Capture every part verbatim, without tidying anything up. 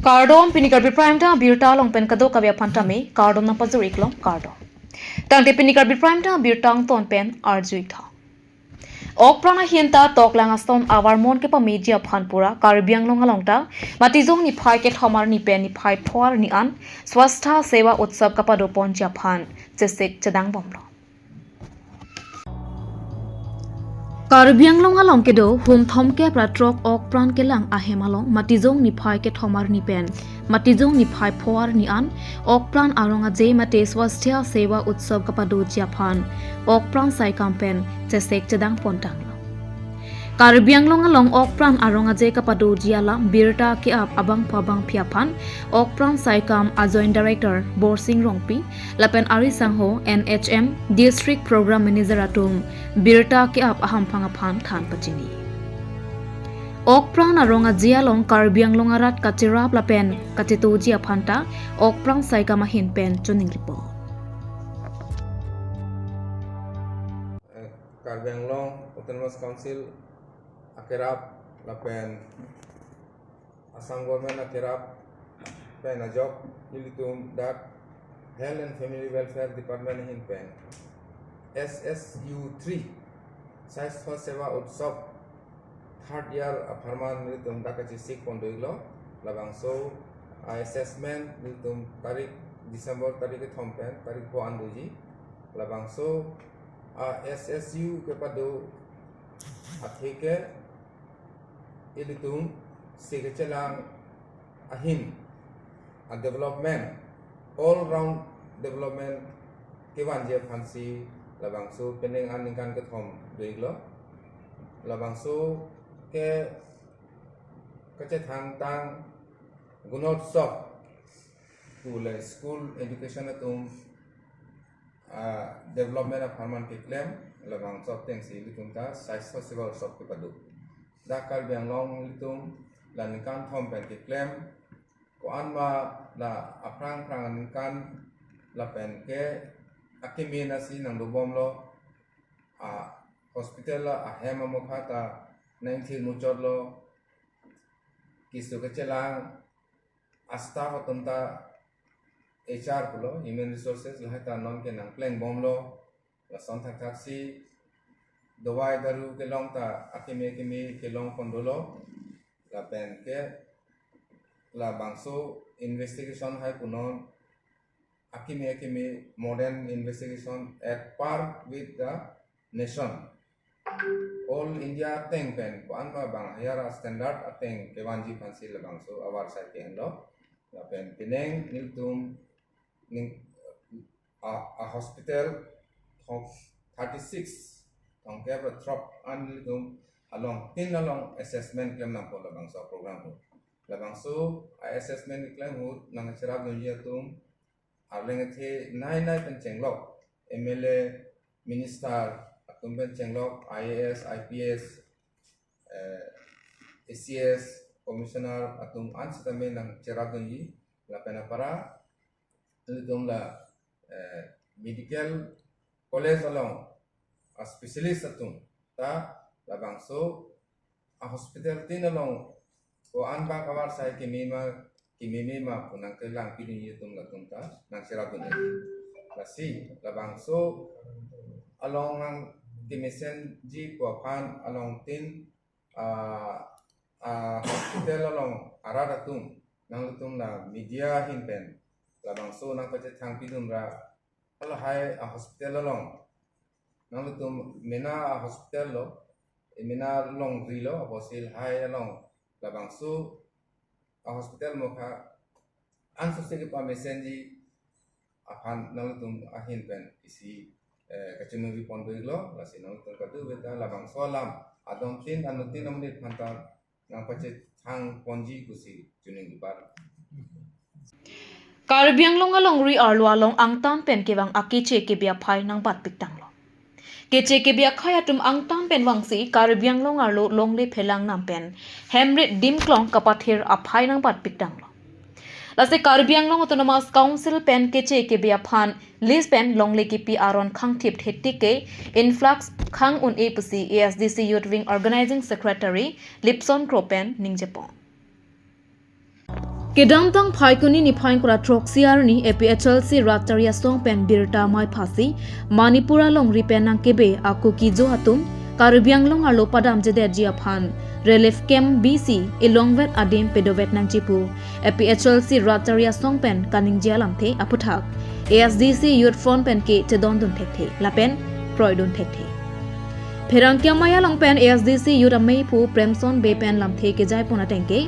Kardom, pini Karbi Prime Time abirta along pen kadokave aphan tame kardom nangpajir-ik long, kardom. Tangte pini Karbi Prime Time abirta angton pen arju-ik tha. Ok pran ahin ta toklang ason avar mon kepameji aphan pura Karbi Anglong along ta Matijong niphai kethom arni pen niphai pho arni an Swastha Seva Utsav kapadoponji aphan chesik chedangbomlo. Karbi Anglong along kedo hum thomkep ra throk ok pran kelang ahem along Matijong niphai kethom arni pen Matijong niphai pho arni an ok pran arong aje mate Swastha Seva Utsav kapadoji aphan ok pran saikam pen chesik chedangpon tanglo. Karbi Anglong along ok pran arong aje kapadoji alam birta ke-ap abangphu abangphi aphan ok pran saikam a Joint Director Borsing Rongpi lapen ari sangho N H M District Program Manager atum birta ke-ap ahamphang aphan than pachini. Ok pran arong aje along Karbi Anglong arat kacherap lapen kachetoji aphan ta ok pran saikam ahin pen choningripo. Eh, Karbi Anglong Autonomous Council akerap lapen Assam Government akerap pen ajok ilitum dak Health and Family Welfare Department ahin pen S S U three Swastha Seva Utsav third year apharman ilitum dak kachesik pon do-iklo. Labangso a assessment ilitum tarik December tarik kethom pen tarik pho an doji. Labangso a S S U kepado athe ke ilitum si kechelang ahin a development, all round development kevanji aphansi labangso penang aningkan kethom do-iklo. Labangso ke kachethangtang Gunotsov pu le school education atum ah, development apharman keklem, labangso atengsi ilitum ta Swastha Seva Utsav kepado. Dak Karbi Anglong ilitum la ningkan thom pen keklem, ko-an ma la aphrang aphrang ningkan lapen ke akimi nasi nangdobomlo, a hospital la ahem amokha ta nangthir muchotlo, keso kechelang a staff atum ta H R pulo, Human Resources, lahai ta non ke nangplengbomlo, lason thakthaksi dawai daru kelong ta akimi akimi kelongpon dolo, lapen ke labangso investigation hai punon akimi akimi modern investigation at par with the nation. All India ateng pen ko-an ma bang higher standard ateng kevanji aphansi labangso avarsai ke-enlo. Lapen penang nelitum ning a, a hospital thong thirty six thongkep ra throk an nelitum along tin along assessment klem nangpo labangso program ahut. Labangso a assessment klem ahut nangcherapdunji atum arleng athe nai nai pen chenglok, M L A, minister atum pen chenglok, I A S, I P S, eh, A C S, commissioner atum an sitame nangcherapdunji, lapen apara nelitum la, eh, medical college along a specialist atum ta labangso a hospital tin along ko-an bang avarsai keme ma kememe ma pu nangkelangpidunji atum latum ta nangcherapdun. Lasi labangso along nangkemesenji pu aphan along tin, ah, ah, hospital along arat atum nangtum la media ahin pen labangso nangpachethangpidun ra, lahai a hospital along nangtum mena a hospital lo, mena longrilo, apotsi lahai along labangso a hospital mokha ansose kepamesenji aphan nangtum ahin pen isi, eh, kachiningri pon do-iklo, lasi nangtum kadokave ta labangso alam adon tin anut tin amonit aphan ta nangpachethang ponji pusi chiningri-iklo. Karbi Anglong alongri arlo along angtan pen kevang akeche kebe aphai nangbatpik tanglo. Keche kebe akhai atum angtan pen vangsi Karbi Anglong arlo longle phelang nam pen hemrit dimklong kapathir aphai nangbatpik tanglo. Lasi Karbi Anglong Autonomous Council pen keche kebe aphan list pen longle kipi aron khangthip thektik ke influx khang un-e pusi A S D C Youth Wing Organizing Secretary Lipson Kro pen ningjepon. Kedamtang Phaikuni niphai ingkoi ra throksi arni A P H L C Rat Chari Asong pen birta mei phasi Manipur alongri pen nangkebe a Kuki-Zo atum Karbi Anglong arlo padamjedetji aphan relief camp bisi elongvet adim pedovet nangji pu A P H L C Rat Chari Asong pen kaningje alamthe aputhak A S D C Youth Front pen ke chedondun thekthe lapen kroidun thekthe. Pherangke amei along pen A S D C Youth amei aphu Premson Bey pen lamthe kejaipon ateng ke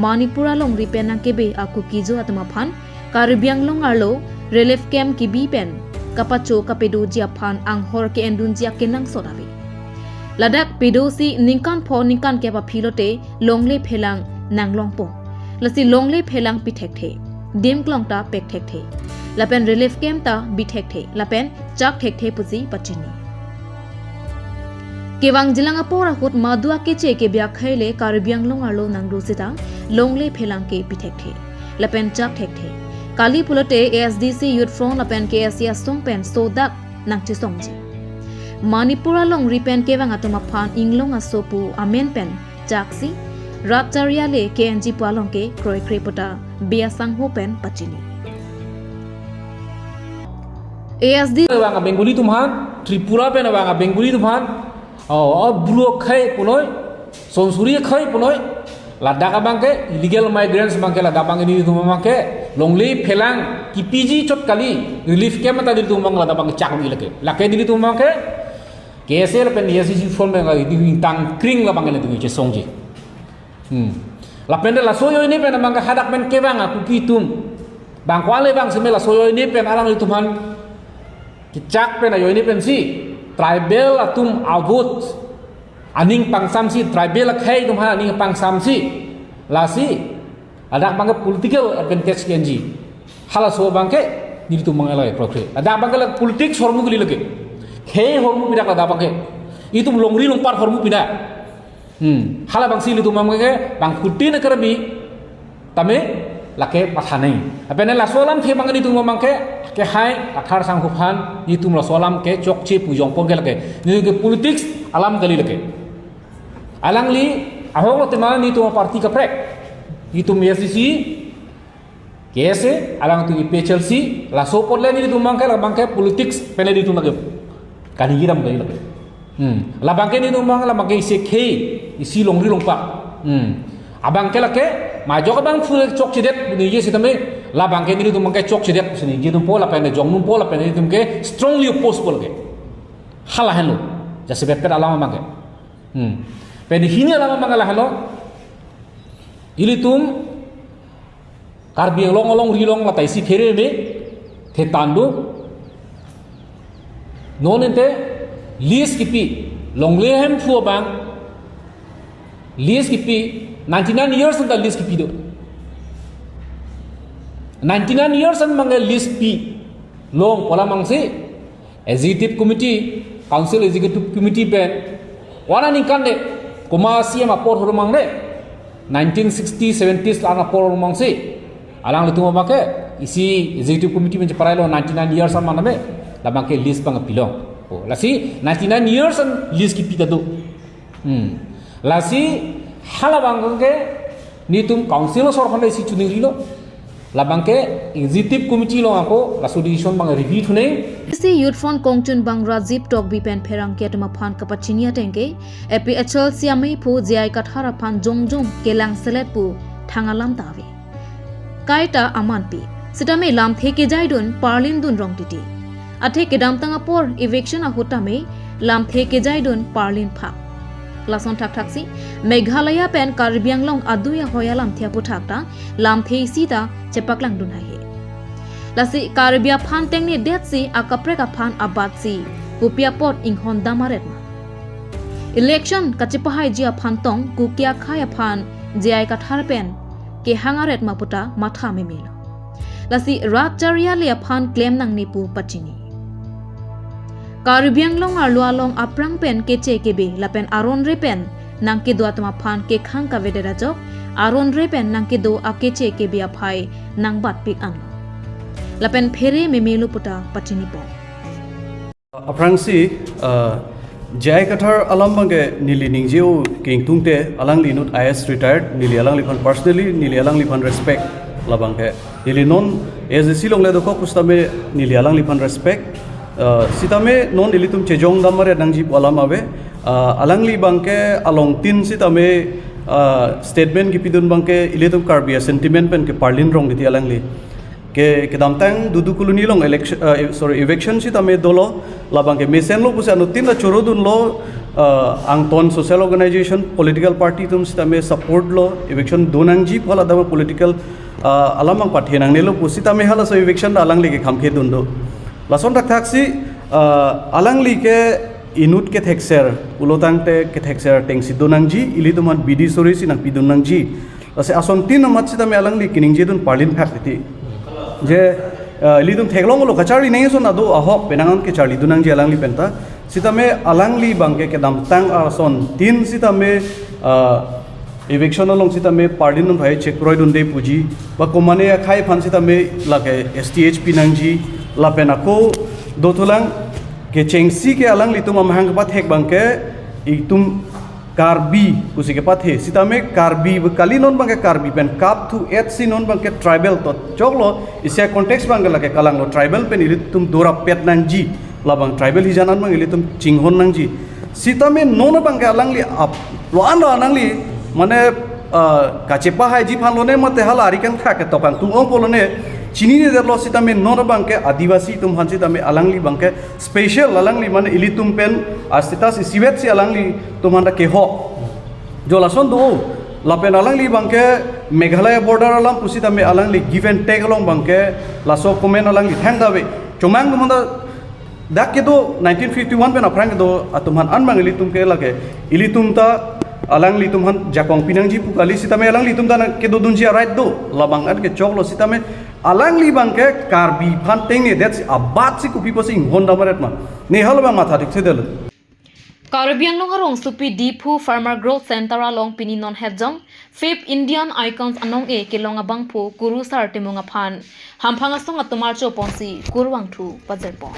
Manipur alongri pen nangkebe a Kuki-Zo atum aphan Karbi Anglong arlo relief camp kebi pen kapacho kapedoji aphan anghor ke-endunji akenangsot ave. Ladak pedosi ningkan pho ningkan kep aphi lote longle phelang nanglongpo. Lasi longle phelang pi thekthe, dim klong ta pek thekthe, lapen relief camp ta bi thekthe lapen chak thekthe pusi pachini. Kevangjilang apor ahut madu akeche kebe akhei le Karbi Anglong arlo nangdo sitang longle phelang ke pi thekthe lapen chak thekthe. Kali pulote A S D C Youth Front lapen K S A Asong pen sodak nangchesongji. Manipur alongri pen kevang atum aphan inglong aso pu amen pen chaksi Rat Chari Ale K N G pu along ke kroikre puta Bey asangho pen pachini. A S D vang a Bengali atum aphan, Tripura pen vang a Bengali atum aphan, oh, oh, Bru akhei punoi, Sonsuri akhei punoi, ladak abang ke illegal migrants abang ke ladak abang ke nelitum abang ke longle phelang kepiji chot kali relief camp ta nelitum abang ladak abang ke chak ni lake. Lake nelitum abang ke K S A lapen A S D C Youth Front abang ke nelitum tangkring labang ke nelitum chesongji. Hmm. Lapen de laso ajoine pen abang ke hadak pen kevang a Kuki atum. Bang ko ale bang seme laso ajoine pen alanglitum aphan kechak pen ajoine pensi tribal atum a-vote aning pangsamsi, tribal akhei atum aphan aning pangsamsi, lasi ladak abang ke political advantage ke-enji. Halaso abang ke nelitum abang ke lake kroikre. Ladak abang ke la politics ahormu kali lake. Khei ahormu pidak ladak abang ke. Itum longri longpat ahormu pidak. Hmm. Halabangsi nelitum abang ke bang kuti na Karbi tame lake matha nai. Apene laso alamthe abang nelitum abang ke, kehai Kathar asangho aphan nelitum laso alam ke chokche pu jongpon ke lake. Nelitum ke politics alam kali lake. Alangli ahok lo tema nelitum party kaprek. Nelitum A S D C, K S A, alangtum A P H L C, laso apot le nelitum abang ke labang ke politics pen nelitum lake. Kani giram kali lake. Hmm. Labang ke nelitum abang labang ke isi khei, isi longri longpat. Hmm. Abang ke lake, majok abang full chokchedet, ningje sitame, labang ke nelitum abang ke chokchedet, ningje atumpo, lapen jongnumpo, lapen nelitum ke strongly oppose po lake. Hala henlo, jasi betpet alam abang ke. Hmm. Pen hini alam abang ke la henlo, ilitum, Karbi Anglong alongri along lata isi phere me, thetan do. Non ente list kipi, longle Hemphu abang, list kipi, ninety-nine years anta list kipi do. Ninety-nine years an abang ke list pi, long pola mangsi, Executive Committee, Council Executive Committee pen, wana ningkan de, komat C M apor hurmang de, nineteen sixty, seventies lan apor hurmang si, alanglitum abang ke, isi Executive Committee pen cheparai lo ninety-nine years an maname, labang ke list abang pilong. Oh, lasi ninety-nine years an list kipi ta do. Hmm. Lasi halabang ke nelitum council asor aphan isi chuning rilo. Labang ke executive committee along ako laso decision abang review thu nai. A S D C Youth Front kongchunbang Rajiv Tokbi pen pherangke atum aphan kapachini ateng ke A P H L C amei aphu J I Kathar aphan jongjong kelang selet pu thang alam ta ave. Kaita amanpi. Sitame lamthe kejaidun parlin dun rong titi. Athe kedamtang apor eviction ahut tame lamthe kejaidun parlin phak. Lason thakthaksi Meghalaya pen Karbi Anglong adui ahoi alamthe aphuthak ta lamthe isi ta chepaklangdun haihe. Lasi Karbi aphan tengnedetsi akaprek aphan abatsi kopi apot inghon dam aret ma. Election kachepahaiji aphan tong Kuki akhei aphan J I Kathar pen kehang aret ma puta matha memelo. Lasi Rat Chari Ale aphan klem nangne pu pachini. Karbi Anglong arlo along aphrang pen keche kebe lapen aron re pen nangkedo atum aphan kekhang kavedet ajok, aron re pen nangkedo akeche kebe aphai nangbatpik anlo. Lapen phere memelo puta pachinipo. Aphrangsi, uh, J I Kathar alam abang ke neli ningje-o kengtung te, alangli inut I A S retired, neli alangliphan personally, neli alangliphan respect Labang ke, ili non A S D C along le dokok pusitame neli alangliphan respect. Uh, sitame non ilitum chejong dam mare nangji pu alam ave. Uh, alangli abang ke along tin sitame, uh, statement kipidun abang ke ilitum Karbi a-sentiment pen ke parlin rong titi alangli. Ke, kedamtang Dudu Colony along election, uh, sorry, eviction sitame dolo, labang ke mesenlo pusi anuttin ta chorodunlo, uh, angton social organization, political party atum sitame support lo, eviction do nangji pu hala dam political, uh, alam abang pathe nangnelo pusitame halaso eviction ta alangli ke kham kedun do. Lason thakthak si, uh, alangli ke inut kethekser, pulo tangte kethekser atengsi do nangji, ilitum aphan bidi suri si nangpidun nangji. Lasi ason tin amat sitame alangli keningje dun parlin phak titi. Je, eh, ilitum theklonglo kacharli nangji ason ado ahok penang an kacharli dun nangji alangli penta. Sitame alangli abang ke kedamtang ason tin sitame, eh, eviction along sitame parlin dun phai chekroi dunde puji. Ba komane akhei aphan sitame lake S T H pi nangji lapen ako dothulang kechengsi ke alanglitum amahang kepathek abang ke itum Karbi pusi kepathe, sitame Karbi be kali non abang ke Karbi pen kap thu et si non abang ke tribal to choklo, isi a-context abang ke lake kalanglo tribal pen ilitum dorap pet nangji, labang tribal hijan an abang ilitum chinghon nangji. Sitame non abang ke alangli ap, lo an lo alangli, mane, ah, kachepahaiji aphan lone mate hala ari kangthak ketok kangtung ongpo lone, chinine detlo sitame non abang ke Adivasi atum aphan sitame alangli abang ke special alangli mane ilitum pen a-status isivet si alanglitum aphan ta kehok. Jo lason do, lapen alangli abang ke Meghalaya border alam pusitame alangli give and take along abang ke laso comment alangli thangta ave. Chomang atum aphan ta dak kedo nineteen fifty-one pen aphrang kedo atum aphan an abang ilitum ke lake. Ilitum ta alanglitum aphan jakong pi nangji pu kali sitame alanglitum ta nang kedodunji a-right do. Labang an ke choklo sitame alangli abang ke Karbi aphan tengne det si abat si kopi pusi inghon dam aret ma. Ne hal abang matha thik thedetlo. Karbi Anglong arongsopi Diphu Farmer Growth Center along pini non hetjong Fifth Indian Icons anong-e kelong abangphu Kurusar Timung aphan hamphang asong atum archo ponsi kurvangthu pajirpo.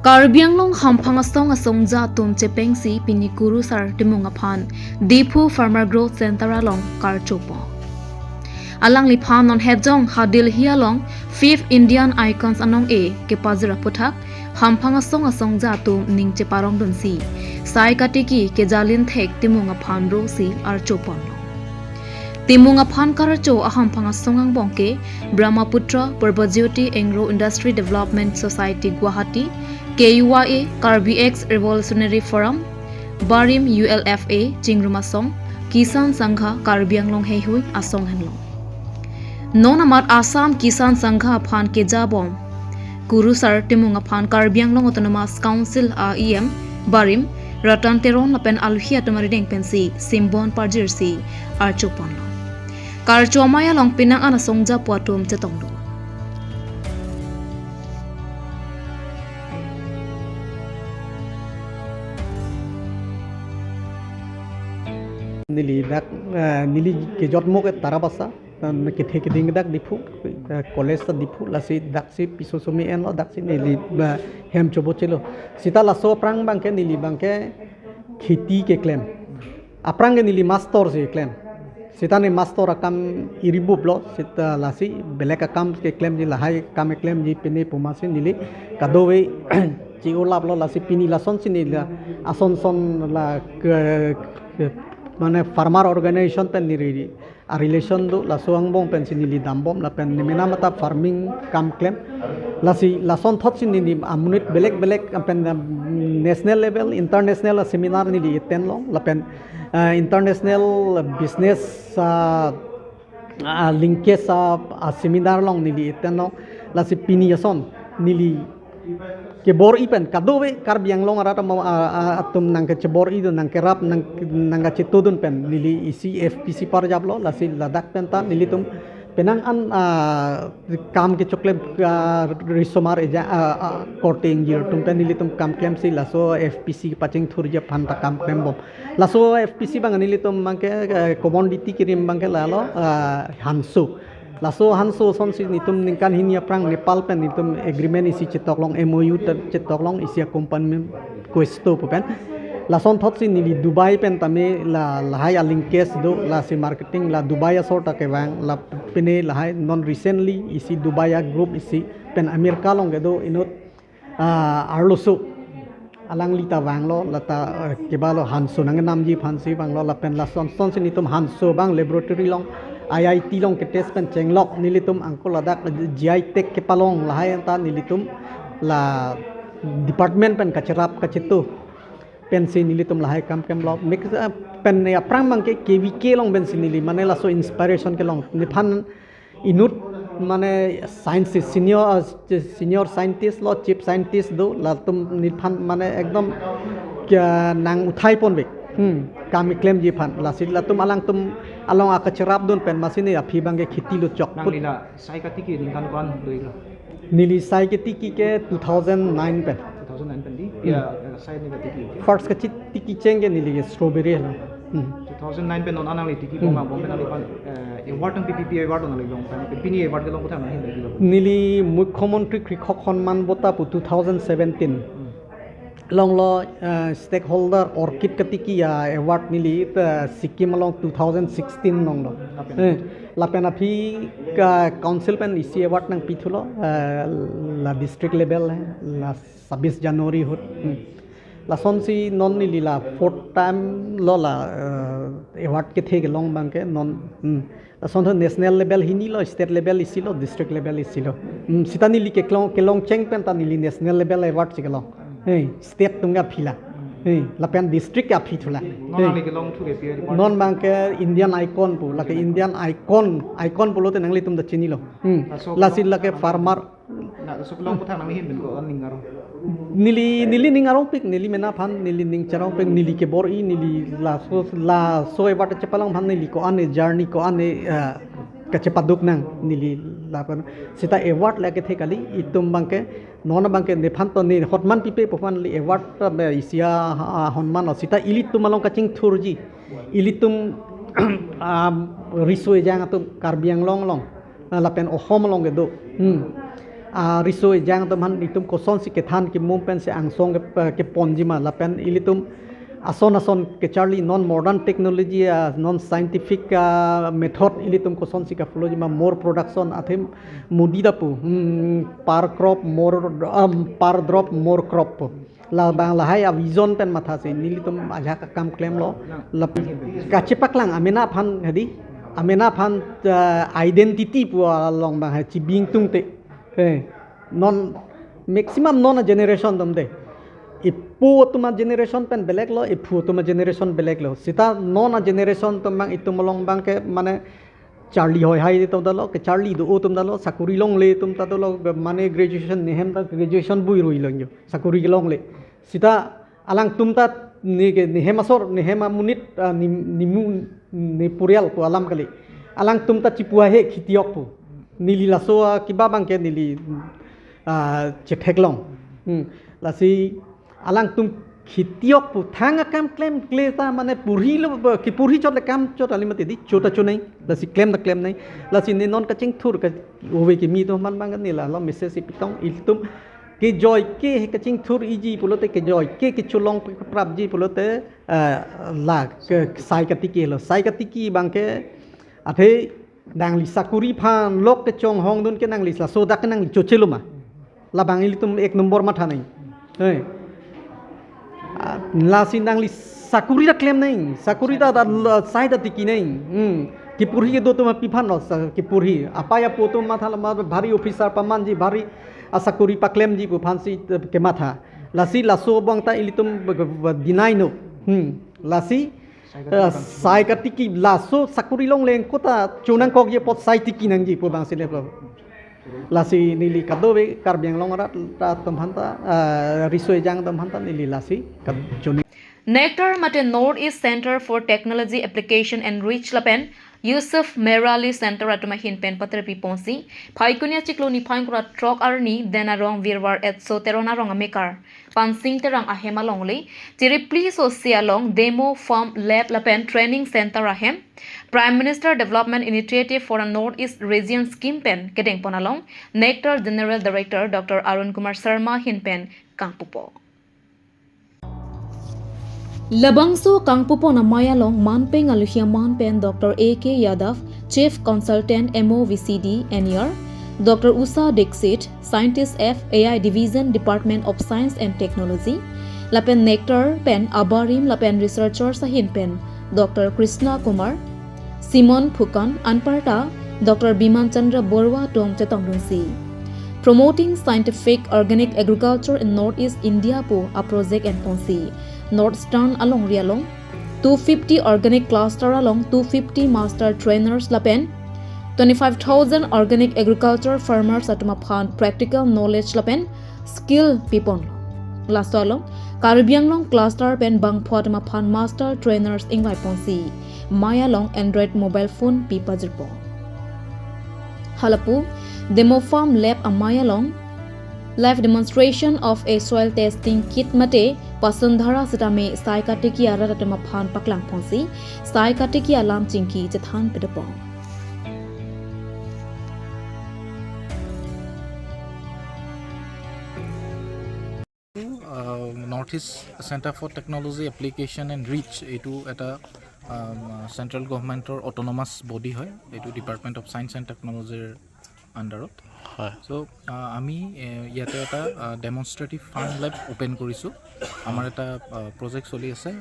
Karbi Anglong hamphang asong asongja atum chepengsi pini Kurusar Timung aphan Diphu Farmer Growth Center along karchopo. Alangliphan non hetjong ha Delhi along Fifth Indian Icons anong-e kepajir aphuthak hamphang asong asongja atum ning cheparongdunsi sai katiki kejalin thek Timung aphan rosi archo ponlo. Timung aphan karcho ahamphang asong angbong ke Brahmaputra Purbajyoti Angro Industry Development Society Guwahati, K U Y A, Karbi Ex Revolutionary Forum, Barim U L F A Chingrum Asong, Kisan Sangha Karbi Anglong heihui asong henlo. Non amat Assam Kisan Sangha aphan kejabom Kurusar Timung aphan Karbi Anglong Autonomous Council a E M Barim Ratan Teron lapen aluhi atum arideng pensi simbon parjirsi archo ponlo. Karcho amei along penang an asongja pu atum chetonglo. Neli dak, eh, neli kejotmo ke Tarabasa, eh, kethe keding dak Diphu, eh, college ta Diphu, lasi daksi piso somi enlo, daksi neli, eh, hem chobo chelo. Sita laso aphrang abang ke neli abang ke kheti keklem. Aphrang ke neli master si klem. Sita ne master akam iri buplo, sita lasi belek akam keklemji lahai akam keklemji pine puma si neli kadokave chi-olaplo lasi pini lasonsi neli la ason son la ke, ke, mane farmer organization pen neli a-relation do laso angbong pensi neli dambom lapen ne mena mata farming kam klem. Lasi lasonthotsi neli amonit belek belek pen, um, national level, international seminar neli attend long lapen, uh, international business, uh, uh, linkage, uh, uh, seminar along neli attend long. Lasi pini ason neli kebor-i pen kadokave Karbi Anglong arat ama, ah, ah, atum nangkechebor-i dun, nangkerap, nang, nangkachetudun pen neli isi F P C parjaplo, lasi ladak penta nelitum penang an, ah, kam kechoklem, ah, risomar eja, ah, ah, korte ingjir atum pen nelitum kam klemsi laso F P C pachingthurji aphanta kam klembom. Laso F P C abang nelitum abang ke, eh, commodity kirim abang ke lalo, ah, hanso. Laso hanso asonsi netum ningkan hini aphrang Nepal pen netum agreement isi chetok long, M O U te-, chetok long isi a-company Questo pu pen. Lasonthotsi neli Dubai pen tame la lahai a-linkage do, lasi marketing la Dubai asor ta kevang, la pine lahai non recently isi Dubai a-group isi pen America along kedo inut, ah, arloso alangli ta vanglo, lata, eh, kebalo hanso nangnamji aphansi vanglo, lapen lasonsonsi netum hanso abang laboratory along, I I T along ke-test pen chenglok, nelitum angko ladak G I tag kepalong lahai anta nelitum la department pen kacherap kachetu pensi nelitum lahai kam klemlo. Mix, eh, pen aphrang abangke K V K along pensi neli mane laso inspiration kelong. Nephan inut mane science senior, eh, senior scientist lo, chief scientist do, latum nephan mane ekdom kya nang uthai ponve. Hmm, kam keklemji aphan. Lasi latum alangtum along akacherapdun pen masi ne aphi abangke kheti lo chok put. Nangli la sai katiki ningkan ko-an doilo? Neli sai ketiki ke two thousand nine pen. Two thousand nine pen di? Hmm. Ya, eh, sai ne katiki ke? First kachitiki cheng ke neli ke strawberry lo. Hmm. Two thousand nine pen non nangli tiki, hmm, bom abang pen nangli pan, eh, award nangpi, P P award nangli long pen. Pini award kelong kothak nanghin lagi lo? Neli Mukhyamantri Krishak Samman Bhota pu two thousand seventeen. Hmm. Longlo, eh, stakeholder orchid katiki a-award neli, eh, Sikkim along two thousand sixteen longlo. Lapen? Eh, lapen aphi ka council pen isi award nangpithulo, eh, la district level, eh, la sabis January ahut. Hmm. Lasonsi non neli la fourth time lo la, eh, award kethe kelong abangke non. Hmm. Lason national level hini lo, state level isi lo, district level isi lo. Hmm, sita neli kelong, kelong cheng pen ta neli national level award si kelong. Hey, state atum ke aphi la. Hey, lapen district ke aphi thulo. Non, hey, nangli kelongthu ke pi award? Non abangke Indian Icon pu, lake Indian Icon, icon pulote nanglitum ta chinilo. Hmm. Laso lasi kelong lake farmer. Na, laso kelong kothak nanghin pen ko-an ning arong? Neli, neli ning arongpik, neli mena aphan, neli ning charongpik, neli kebor-i, neli laso, laso award chepalong aphan neli ko-an ne journey, ko-an ne, eh, kachepaduk nang, neli lapen. Sita award lake the kali, itum abangke, non abangke nephan to ne hotman pipe pu aphan neli award, eh, isi a, a, hotman lo. Sita ilitum along kachingthurji, ilitum, ah, riso ejang atum Karbi Anglong along, ah, lapen Assam along kedo. Hmm. Ah, riso ejang atum aphan itum kosonsi kethan kemum pensi angsong ke, eh, keponji ma, lapen ilitum ason ason kecharli non modern technology, ah, non scientific, ah, method ilitum kosonsi ka-follow ji ma, more production athe Modi ta pu, hmm, per crop more, um, per drop more crop pu. Labang lahai a-vision pen mathasi nelitum ajahak akam klemlo. La kachepaklang amena aphan hadi, amena aphan, eh, identity pu along abang hai chibing tungte. Eh, non maximum non a-generation atum de. Epo atum a-generation pen belek lo, ephu atum a-generation belek lo. Sita non a-generation atum abang itum along abangke mane charli hoi hai atum ta lo, kecharli do atum ta lo, sakuri longle atum ta dolo, mane graduation nehem ta graduation bui rui longjo, sakuri kelongle. Sita alangtum ta ne ke nehem asor, nehem amonit, ah, ne, nemu, ne purial pu alam kali. Alangtum ta chipu ahe khitiok pu. Neli laso, ah, kiba abangke neli, ah, chetheklong. Hmm. Lasi alangtum khitiok pu thang akam klemkle ta mane porhilo, kepurhi chot le kam chot alimati di chota chonai. Lasi klem ta klem nai. Lasi ne non kachingthur ka ove kimi atum aphan abang ne lalo message ipitong, ilitum kejoi ke kachingthur-iji pulote, kejoi ke kecholong prapji pulote, eh, la ke sai katiki lo. Sai katiki abangke athe nangli sakuri aphan lok kechonghongdun ke nangli laso dak ke nangli chochelo ma. Labang ilitum ek nombor matha nai. Hei. Ah, lasi nangli sakuri ta klem nai, sakuri ta, ta la, sai ta tiki nai. Hmm. Kepurhi kedo atum aphi aphan lo sa, kepurhi. Apei apo atum matha lo ma bhari officer pamanji, bhari asakuri paklemji pu aphansi, eh, kematha. Lasi laso abang ta ilitum b-, b-, b-, deny no. Hmm. Lasi, eh, sai katiki laso sakuri longle kota chonangkokji apot sai tiki nangji pu abangsi le pu. Lasi neli kadokave Karbi Anglong arat atum aphanta, eh, riso ejang atum aphanta neli lasi kachonang. NECTAR mate North East Centre for Technology Application and Research lapen Yusuf Merali Centre atum ahin pen paterpi ponsi, Phaikuni achiklo niphai ingkoi ra throk arni Den Arong Virvar Etso Teron arong amekar Pansing Terang ahem alongle, Chiripli Sosi along Demo Farm Lab lapen Training Centre ahem, Prime Minister Development Initiative for a North East Region Scheme pen kedengpon along, NECTAR General Director Doctor Arun Kumar Sharma ahin pen kangpupo. Labangso kangpupon amei along manpeng aluhi aman pen Doctor A K Yadav, Chief Consultant M O V C D N E R, Doctor Usha Dixit, Scientist F A I Division, Department of Science and Technology, lapen NECTAR pen abarim lapen researchers ahin pen Doctor Krishna Kumar, Simon Phukan, anparta Doctor Biman Chandra Borwa atum chetongdunsi Promoting Scientific Organic Agriculture in Northeast India pu a-project enponsi North Eastern alongri along two fifty organic cluster along two fifty master trainers lapen twenty-five thousand organic agriculture farmers atum aphan practical knowledge lapen skill pipon. Laso along Karbi Anglong cluster pen bangpho atum aphan master trainers ingvaiponsi mei along Android mobile phone pipajirpo. Halapu Demo Farm Lab amei along live demonstration of a soil testing kit mate Vasundhara sitame sai katiki arat atum aphan paklangponsi sai katiki alam chingki chethan pedopon. North east centre for technology application and reach, এইটো এটা চেণ্ট্ৰেল গভৰ্ণমেণ্টৰ autonomous body হয়। এইটো department of science and টেকন'লজিৰ আণ্ডাৰত। হয়। চ' আমি এ, ইয়াতে এটা ডেমনষ্ট্ৰেটিভ ফাৰ্ম লেব অ'পেন কৰিছোঁ। আমাৰ এটা প্ৰজেক্ট চলি আছে,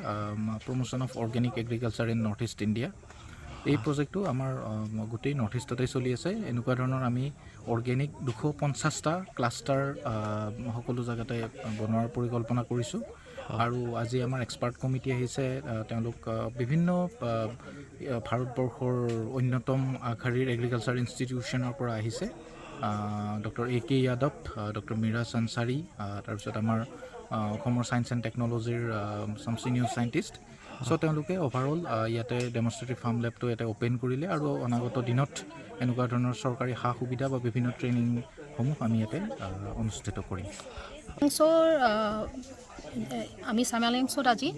promotion of organic agriculture in north east India. এই প্ৰজেক্টটো আমাৰ আহ, গোটেই নৰ্থ ইষ্টতে চলি আছে। এনেকুৱা ধৰণৰ আমি অৰ্গেনিক দুশ পঞ্চাছটা ক্লাষ্টাৰ সকলো জেগাতে বনোৱাৰ পৰিকল্পনা কৰিছোঁ। আৰু আজি আমাৰ এক্সপাৰ্ট কমিটি আহিছে। আহ, তেওঁলোক আহ, বিভিন্ন আহ, ভাৰতবৰ্ষৰ অন্যতম আগশাৰীৰ এগ্ৰিকালচাৰ ইনষ্টিটিউশ্যনৰ পৰা আহিছে। ডক্টৰ এ কে যাদৱ, ডক্টৰ মীৰাজ আনচাৰী, আহ, তাৰপিছত আমাৰ আহ, অসমৰ ছায়েন্স এণ্ড টেকন'লজিৰ চাম ছিনিয়ৰ ছাইণ্টিষ্ট। চ' তেওঁলোকে অভাৰঅল ইয়াতে ডেমনষ্ট্ৰেটিভ ফাৰ্ম লেবটো ইয়াতে অ'পেন কৰিলে আৰু অনাগত দিনত এনেকুৱা ধৰণৰ চৰকাৰী সা সুবিধা বা বিভিন্ন ট্ৰেইনিংসমূহ আমি ইয়াতে আহ, অনুষ্ঠিত কৰিম। চামালেংছৰ আহ, আমি চামালেংছত আজি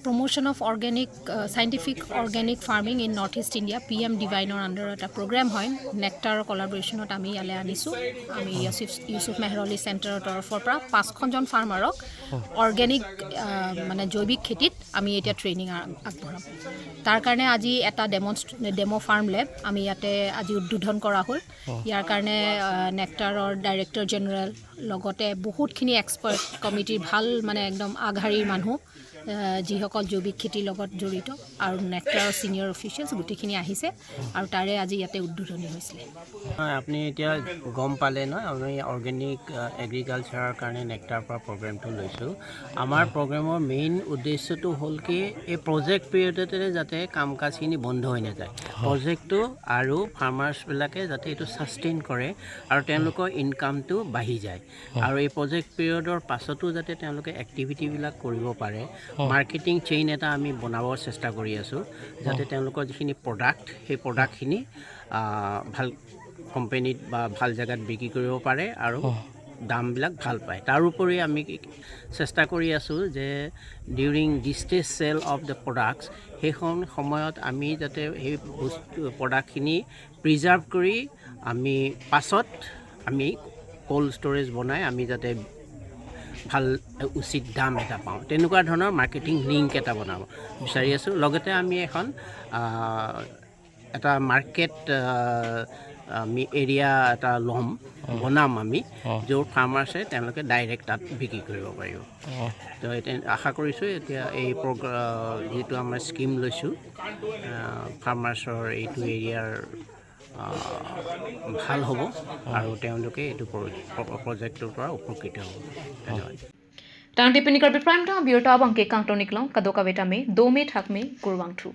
promotion of organic scientific organic farming in north east India P M ডিভাইনৰ আণ্ডাৰত এটা প্ৰগ্ৰেম হয়। নেক্টাৰৰ কলাবৰেশ্যনত আমি ইয়ালৈ আনিছোঁ। আমি ইউচুফ ইউচুফ মেহৰলি চেণ্টাৰৰ তৰফৰ পৰা পাঁচখনজন ফাৰ্মাৰক অৰ্গেনিক মানে জৈৱিক খেতিত আমি এতিয়া ট্ৰেইনিং আগবঢ়াম। তাৰ কাৰণে আজি এটা ডেমনষ্ট্ৰে ডেম' ফাৰ্ম লেব আমি ইয়াতে আজি উদ্বোধন কৰা হ'ল। ইয়াৰ কাৰণে আহ, নেক্টাৰৰ ডাইৰেক্টৰ জেনেৰেল লগতে বহুতখিনি এক্সপাৰ্ট কমিটিৰ ভাল মানে একদম আগশাৰীৰ মানুহ আহ, যিসকল জৈৱিক খেতিৰ লগত জড়িত আৰু নেক্টাৰৰ ছিনিয়ৰ অফিচিয়েলছ গোটেইখিনি আহিছে আৰু তাৰে আজি ইয়াতে উদ্বোধনী হৈছিলে। হয়, আপুনি এতিয়া গম পালে নহয়, আমি অৰ্গেনিক এগ্ৰিকালচাৰৰ কাৰণে নেক্টাৰ পৰা প্ৰগ্ৰেমটো লৈছোঁ। আমাৰ প্ৰগ্ৰেমৰ মেইন উদ্দেশ্যটো হ'ল কি, এই প্ৰজেক্ট পিৰিয়ডতে যাতে কাম কাজখিনি বন্ধ হৈ নাযায়। প্ৰজেক্টটো আৰু ফাৰ্মাৰ্ছবিলাকে যাতে এইটো ছাষ্টেইন কৰে আৰু তেওঁলোকৰ ইনকামটো বাঢ়ি যায়। আৰু এই প্ৰজেক্ট পিৰিয়ডৰ পাছতো যাতে তেওঁলোকে এক্টিভিটিবিলাক কৰিব পাৰে। মাৰ্কেটিং চেইন এটা আমি বনাবৰ চেষ্টা কৰি আছোঁ, যাতে তেওঁলোকৰ যিখিনি প্ৰডাক্ট, সেই প্ৰডাক্টখিনি আহ, ভাল কোম্পেনীত বা ভাল জেগাত বিক্ৰী কৰিব পাৰে আৰু দামবিলাক ভাল পায়। তাৰোপৰি আমি কি- চেষ্টা কৰি আছোঁ যে during distress sale of the products, সেইখন সময়ত আমি যাতে সেই বস্তু প্ৰডাক্টখিনি প্ৰিজাৰ্ভ কৰি আমি পাছত আমি ক'ল্ড ষ্ট'ৰেজ বনাই আমি যাতে ভাল উচিত দাম এটা পাওঁ, তেনেকুৱা ধৰণৰ মাৰ্কেটিং লিংক এটা বনাব বিচাৰি আছোঁ। লগতে আমি এখন আহ, এটা মাৰ্কেট আমি এৰিয়া এটা ল'ম, বনাম আমি, য'ত ফাৰ্মাৰ্ছে তেওঁলোকে ডাইৰেক্ট তাত বিক্ৰী কৰিব পাৰিব। তো এতিয়া আশা কৰিছোঁ এতিয়া এই প্ৰগ্ৰা যিটো আমাৰ স্কিম লৈছোঁ ফাৰ্মাৰ্ছৰ এইটো এৰিয়াৰ আহ, ভাল হ'ব আৰু তেওঁলোকে এইটো প্ৰ- প্ৰ- প্ৰজেক্টটোৰ পৰা উপকৃত হ'ব। ধন্যবাদ। Tangte pini Karbi Prime Time abirta abangke kangton-iklong, kadokave tame dome thakme kurvangthu.